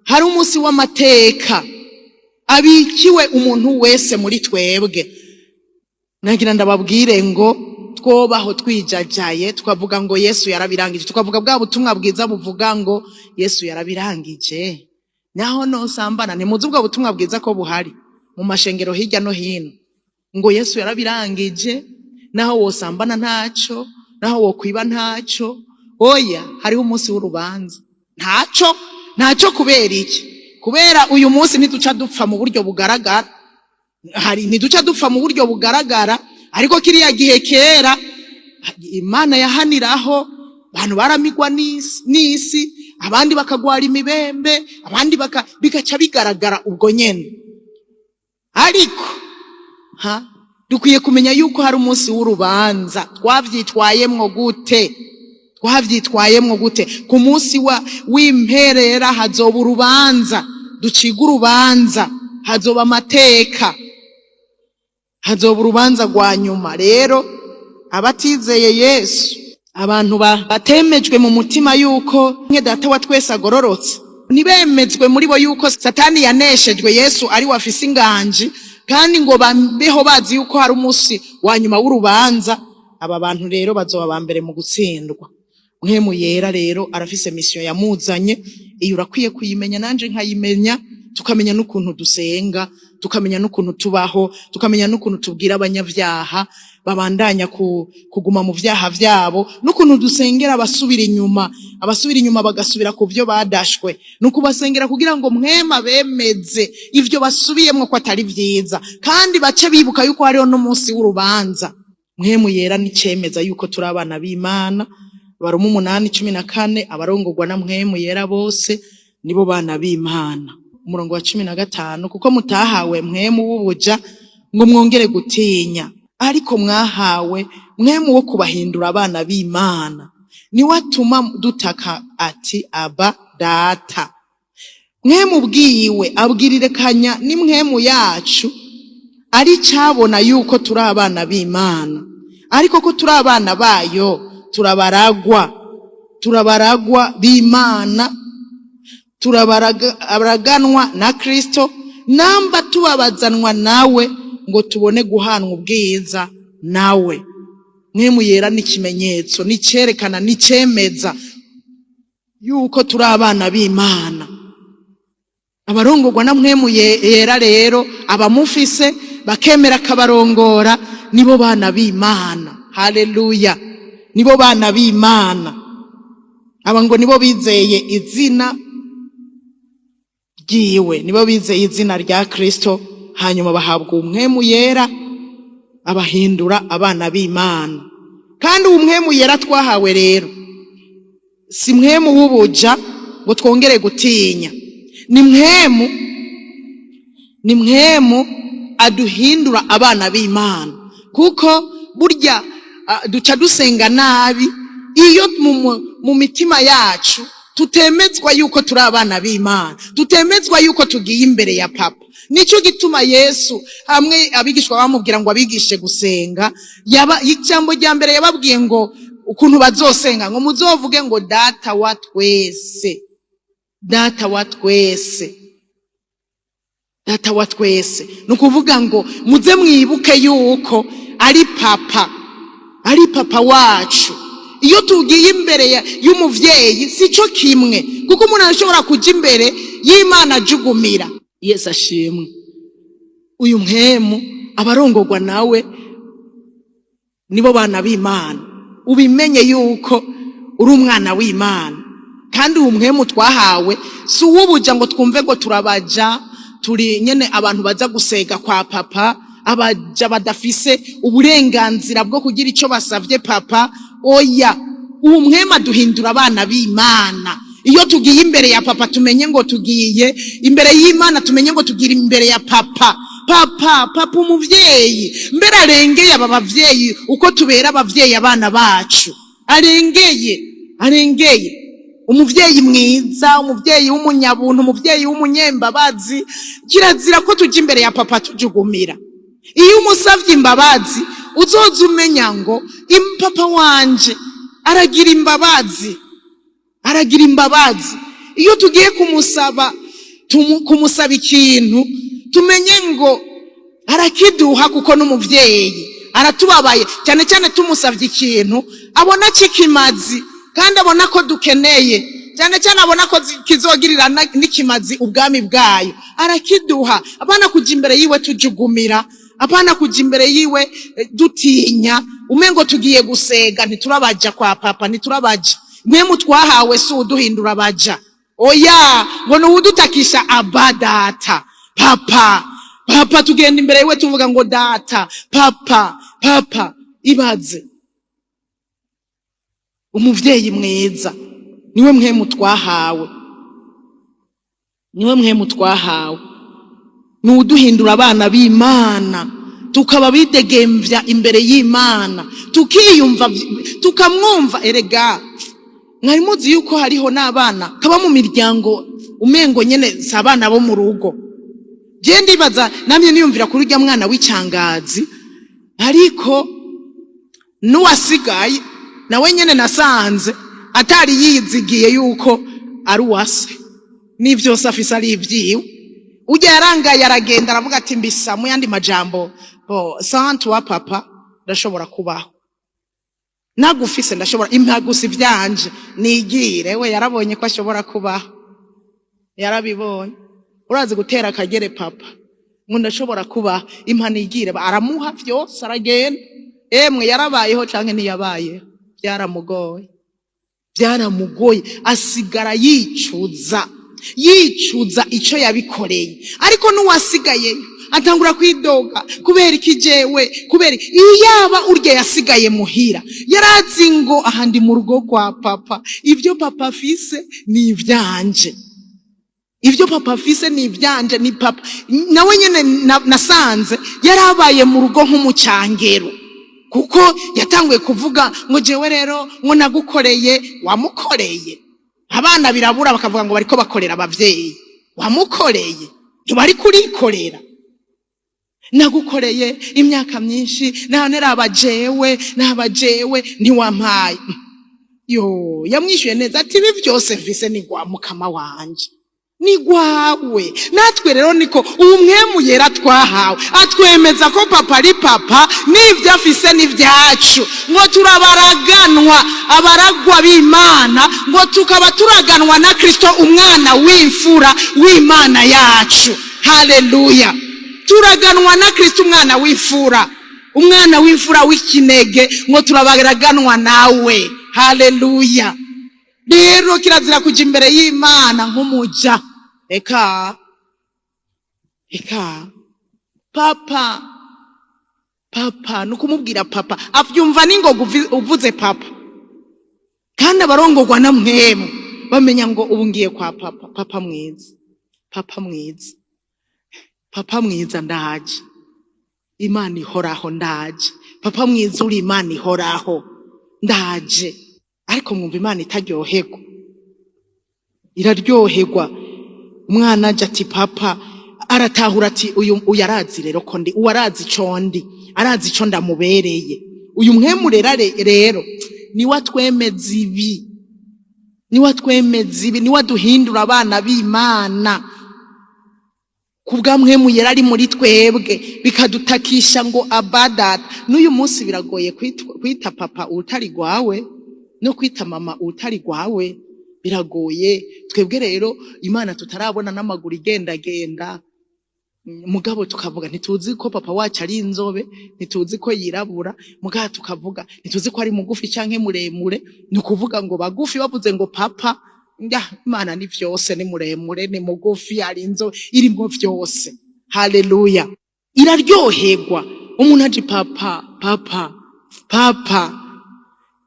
hari umunsi w'amateka abikiwe umuntu wese muri twebwe, nagira ndababwire ngo twobaho twijajaye, tukavuga ngo Yesu yarabirangije, tukavuga bwa butumwa bwiza buvuga ngo Yesu yarabirangije, naho nosambana. Ntimuzi ubwo butumwa bwiza ko buhari mu mashengero hirya no hino, ngo Yesu yarabirangije, naho wosambana ntaco, naho wokwiba ntaco? Oya, hariho umunsi w'urubanza. Ntaco, ntaco. Kubera iki? Kubera uyu munsi ntiduca dupfa mu buryo bugaragara, hari ntiduca dupfa mu buryo bugaragara. Ariko kiriya gihe kera Imana yahaniraho abantu, baramigwa n'isi, abandi bakagwara imibembe, abandi bigaca bigaragara ubwo nyene. Ariko ha dukwiye kumenya yuko hari umunsi w'urubanza. Twavyitwayemwo gute? Twavyitwayemwo gute? Ku munsi wa w'imperera hazoba urubanza, duciga urubanza, hazoba amateka, hazoba urubanza rwa nyuma. Rero abatizeye Yesu, abantu batemejwe mu mutima yuko mwe Data wa twese agororotse, ntibemezwe muri bo yuko Satani yaneshejwe, Yesu ari we afise inganji, kandi ngo babeho bazi yuko hari umunsi wa nyuma w'urubanza, aba bantu rero bazoba ba mbere mu gutsindwa. Mpwemu Yera rero arafise mission yamuzanye. Iyo urakwiye kuyimenya, nanje nkayimenya, tukamenya n'ukuntu dusenga, tukamenya n'ukuntu tubaho, tukamenya n'ukuntu tubwira abanyabyaha babandanya kuguma mu vyaha vyabo, n'ukuntu dusengera abasubira inyuma, abasubira inyuma bagasubira ku vyo badashwe, n'ukubasengera kugira ngo mwema bemeze ivyo basubiyemwo ko atari vyiza, kandi bace bibuka yuko hariho n'umunsi w'urubanza. Mpwemu Yera n'icemeza yuko turi abana b'Imana. Abaroma 8:14, abarongorwa na Mpwemu Yera bose nibo bana b'Imana. Umurongo wa 15, kuko mutahawe Mpwemu w'ubuja ngo mwongere gutinya, ariko mwahawe Mpwemu wo kubahindura abana b'Imana, niwe atuma dutaka ati: "Aba, Data." Mpwemu bwiwe abwirirekanya n'impwemu yacu ari cabona yuko turi abana b'Imana. Ariko ko turi abana bayo, turabaragwa, turabaragwa b'Imana, turabaraganwa na Kristo, namba tubabazanwa nawe ngo tubone guhanwa ubwiza nawe. Mpwemu Yera n'ikimenyetso, n'icerekana, n'icemeza yuko turi abana b'Imana. Abarongorwa na Mpwemu Yera rero, abamufise bakemera akabarongora, nibo bana b'Imana. Haleluya! Nibo bana b'Imana. Aba ngo nibo bizeye izina ryiwe, nibo bizeye izina rya Kristo, hanyuma bahabwa Mpwemu Yera abahindura abana b'Imana. Kandi uwo Mpwemu Yera twahawe rero si mpwemu w'ubuja ngo twongere gutinya, ni mpwemu aduhindura abana b'Imana. Kuko burya duca dusenga nabi iyo mu mitima yacu tutemezwa yuko turi abana b'Imana, tutemezwa yuko tugiye imbere ya Papa. Nicyo gituma Yesu, hamwe abigishwa bamubwira ngo abigishe gusenga, yaba ijambo rya mbere yababwiye ngo ukuntu bazosenga, ngo muzovuge ngo: "Data wa twese, Data wa twese, Data wa twese." Ni ukuvuga ngo muze mwibuke yuko ari Papa, ari Papa wacu. Iyo tugiye imbere y'umuvyeyi si cyo kimwe, kuko umuntu arashobora kuja imbere y'Imana ajugumira. Yesu ashimwe! Uyu Mpwemu, abarongorwa nawe nibo bana b'Imana. Ubimenye yuko uri umwana w'Imana. Kandi uwo Mpwemu twahawe si uw'ubuja ngo twumve ngo turabaja, turi nyene abantu baza gusega kwa Papa, abaja badafise uburenganzira bwo kugira ico basavye Papa. Oya, uwo Mpwemu aduhindura abana b'Imana. Iyo tugiye imbere ya Papa, tumenye ngo tugiye imbere y'Imana, tumenye ngo tugiye imbere ya Papa. Papa, Papa umuvyeyi mbere arengeye aba bavyeyi uko tubera abavyeyi abana bacu, arengeye, arengeye umuvyeyi mwiza, umuvyeyi w'umunyabuntu, umuvyeyi w'umunyembabazi. Kirazira ko tuja imbere ya Papa tujugumira. Iyo umusavye imbabazi, uzoza umenya ngo Papa wanje aragira imbabazi, aragira imbabazi. Iyo tugiye kumusaba, kumusaba ikintu, tumenye ngo arakiduha, kuko n'umuvyeyi aratubabaye. Cyane cyane tumusavye ikintu abona c'ikimazi, kandi abona ko dukeneye, cyane cyane abona ko kizogirira n'ikimazi ubwami bwayo, arakiduha. Abana kuja imbere yiwe tujugumira, apana kuja imbere yiwe dutinya, umengo tugiye gusega. Ntiturabaja kwa Papa, ntiturabaja. Mpwemu twahawe si uduhindura abaja, oya, ngo ni uwudutakisha: "Aba, Data, Papa." Papa, tugenda imbere yiwe tuvuga ngo: "Data, Papa, Papa." Ibaze umuvyeyi mwiza! Niwe Mpwemu twahawe, niwe Mpwemu twahawe, ni uduhindura abana b'Imana, tukaba bidegemvya imbere y'Imana, tukiyumva, tukamwumva. Erega mwari muzi yuko hariho n'abana kaba mu miryango umengo nyene si abana bo mu rugo? Je ndibaza, namye niyumvira kuri urya mwana w'icangazi, ariko n'uwasigaye nawe nyene nasanze atari yizigiye yuko ari uwase n'ivyose afise ari ivyiwe. Ujya yarangaye, aragenda aravuga ati: "Mbisa mu yandi majambo, bo sans toi papa ndashobora kubaho, nagufise ndashobora, impa gusa ivyanje nigire." We yarabonye ko ashobora kubaho, yarabibonye. Urazi gutera akagere papa ngo ndashobora kubaho, impa nigire, aramuha vyose, aragenda. Emwe, yarabayeho canke ntiyabayeho? Byaramugoye, byaramugoye, asigara yicuza, yicuza ico yabikoreye. Ariko n'uwasigayeyo Atangura kwidoga kubera iki jewe, kubera iyaba urya yasigaye muhira yarazi ngo aha ndi mu rugo kwa papa, ibyo papa afise ni ivyanje, ibyo papa afise ni ivyanje, ni papa nawe nyene. Nasanze yarabaye mu rugo nk'umucangero, kuko yatanguye kuvuga ngo jewe rero ngo nagukoreye. Wamukoreye? Abana birabura bakavuga ngo bariko bakorera abavyeyi. Wamukoreye? Ntibari kurikorera. Nagukoreye imyaka myinshi, none raba jewe, naba jewe ntiwampaye. Yo yamwishyuye neza ati: "Ibi byose mvise ni gwa mukama wanje, ni gwawe." Natwe rero niko ubu Mpwemu Yera twahawe atwemeza ko papa ari papa, n'ibyo afise n'ibyacu, ngo turabaraganwa, abaragwa b'Imana, ngo tukaba turaganwa na Kristo, umwana w'imfura w'Imana yacu. Haleluya! Turaganwa na Kristo, umwana w'imfura, umwana w'imfura w'ikinege, ngo turabaraganwa nawe. Haleluya! Rero kirazira kuja imbere y'Imana nk'umuja. Eka eka, papa, papa, ni ukumubwira papa, avyumva n'ingoga uvuze papa. Kandi abarongorwa na Mpwemu bamenya ngo ubu ngiye kwa papa. Papa mwiza, papa mwiza, papa mwiza, ndaje. Imana ihoraho, ndaje. Papa mwiza, uri Imana ihoraho, ndaje. Ariko mwumva Imana itaryoherwa? Iraryoherwa. Umwana aje ati "Papa", aratahura ati uyu arazi rero ko ndi uwo, arazi ico ndi, arazi ico ndamubereye. Uyu Mpwemu rero niwe atwemeza ibi, niwe atwemeza ibi, niwe aduhindura abana b'Imana kubwa Mpwemu Yera ari muri twebwe, bikadutakisha ngo "Aba, Data". N'uyu munsi biragoye kwita papa utari gwawe no kwita mama utari gwawe, biragoye. Twebwe rero Imana tutarabona n'amaguru igendagenda, mugabo tukavuga, ntituzi ko papa wacu ari inzobe, ntituzi ko yirabura, mugabo tukavuga, ntituzi ko ari mugufi canke muremure. Ni ukuvuga ngo bagufi bavuze ngo "Papa". Njya Imana ni vyose, ni muremure, ni mugufi, ari inzobe, irimwo vyose. Haleluya! Iraryoherwa umuntu aje: "Papa, papa, papa,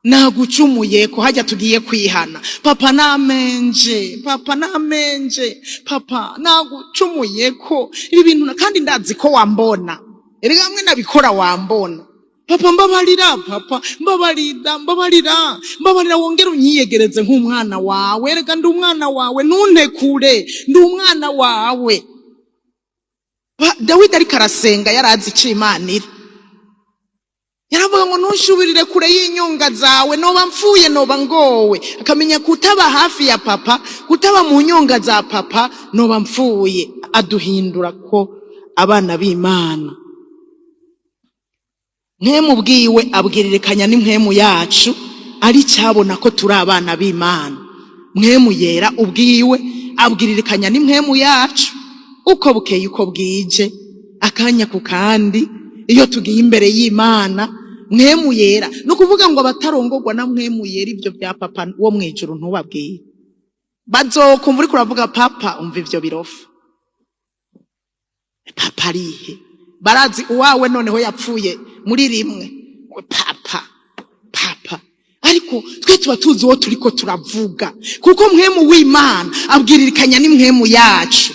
nagucumuye." Ko hajya tugiye kwihana: "Papa, namenje. Papa, namenje. Papa, nagucumuye ko ibi bintu kandi ndazi ko wambona. Erega hamwe nabikora wambona. Papa, mbabarira. Papa, mbabarira, mbabarira, mbabarira, wongere unyiyegereze nk'umwana wawe. Erega ndi umwana wawe, ntuntekure, ndi umwana wawe." Dawidi ariko arasenga yarazi ico Imana iri. Yaravuga ngo: "Ntushubirire kure y'inyonga zawe, noba mfuye, noba ngowe." Akamenya kutaba hafi ya papa, kutaba mu nyonga za papa, noba mfuye. Aduhindura ko abana b'Imana. Mpwemu bwiwe abwiririkanya n'impwemu yacu ari cyabona ko turi abana b'Imana. Mpwemu Yera ubwiwe abwiririkanya n'impwemu yacu uko bukeye, uko bwije, akanya ku kandi, iyo tugiye imbere y'Imana. Mpwemu Yera, ni ukuvuga ngo abatarongorwa na Mpwemu Yera, ibyo bya papa wo mu ijuru ntubabwire. Bazokumva uriko uravuga "Papa", umva ivyo birofa. Papa arihe? Barazi uwawe noneho yapfuye muri rimwe. Ngo "Papa, papa", ariko twe tuba tuzi uwo turiko turavuga, kuko Mpwemu w'Imana abwiririkanya n'impwemu yacu,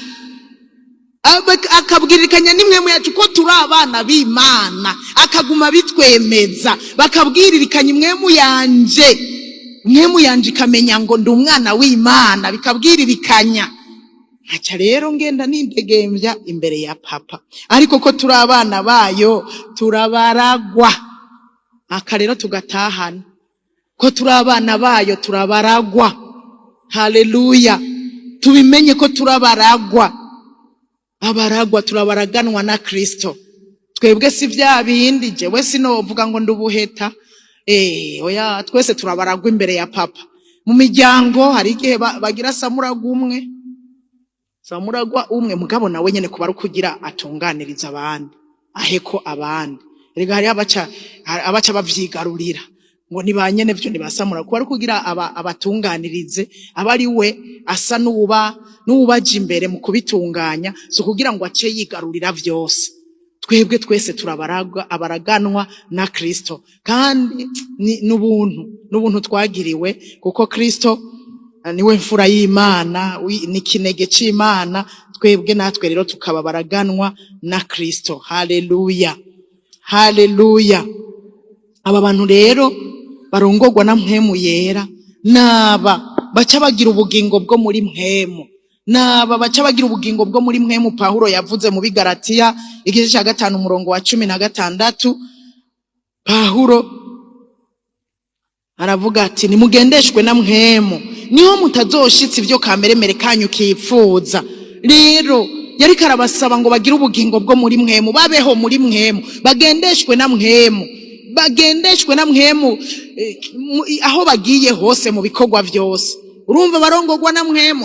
akabwiririkanya n'impwemu yacu ko turi abana b'Imana, akaguma bitwemeza. Bakabwiririkanya impwemu yanje, impwemu yanje ikamenya ngo ndi umwana w'Imana, bikabwiririkanya. Nkaca rero ngenda nindegembya imbere ya papa. Ariko ko turi abana bayo, turabaragwa. Aka rero tugatahana ko turi abana bayo, turabaragwa. Haleluya! Tubimenye ko turabaragwa, abaragwa, turabaraganwa na Kristo. Twebwe si bya bindi, jewe sinovuga ngo ndubuheta. Oya, twese turabaragwa imbere ya papa. Mu miryango hari igihe bagira samuragwa umwe, samuragwa umwe, mugabo nawe nyene kuba ari ukugira atunganiriza abandi, aheko abandi. Erega hariho abaca, hari abaca bavyigarurira. Ngo ni ba nyene vyo ntibasamura, kuba ari kugira aba abatunganirize, aba ari we asa n'uwubaja imbere mu kubitunganya, si ukugira ngo ace yigarurira vyose. Twebwe twese turabaraga, abaraganwa na Kristo, kandi ni n'ubuntu, n'ubuntu twagiriwe, kuko Kristo niwe mfura y'Imana, ni ikinege c'Imana. Twebwe natwe rero tukaba baraganwa na Kristo. Haleluya, haleluya! Aba bantu rero barongorwa na Mpwemu Yera naba baca bagira ubugingo bwo muri mpwemu, naba baca bagira ubugingo bwo muri mpwemu. Pawulo yavuze mu Bigaratiya igice cya 5, umurongo wa 16, Pawulo aravuga ati: "Nimugendeshwe na Mpwemu, niho mutazoshitsa ibyo kameremere kanyu kipfuza." Rero yariko arabasaba ngo bagire ubugingo bwo muri mpwemu, babeho muri mpwemu, bagendeshwe na Mpwemu, bagendeshwe na Mpwemu aho bagiye hose, mu bikorwa vyose. Urumva, barongorwa na Mpwemu.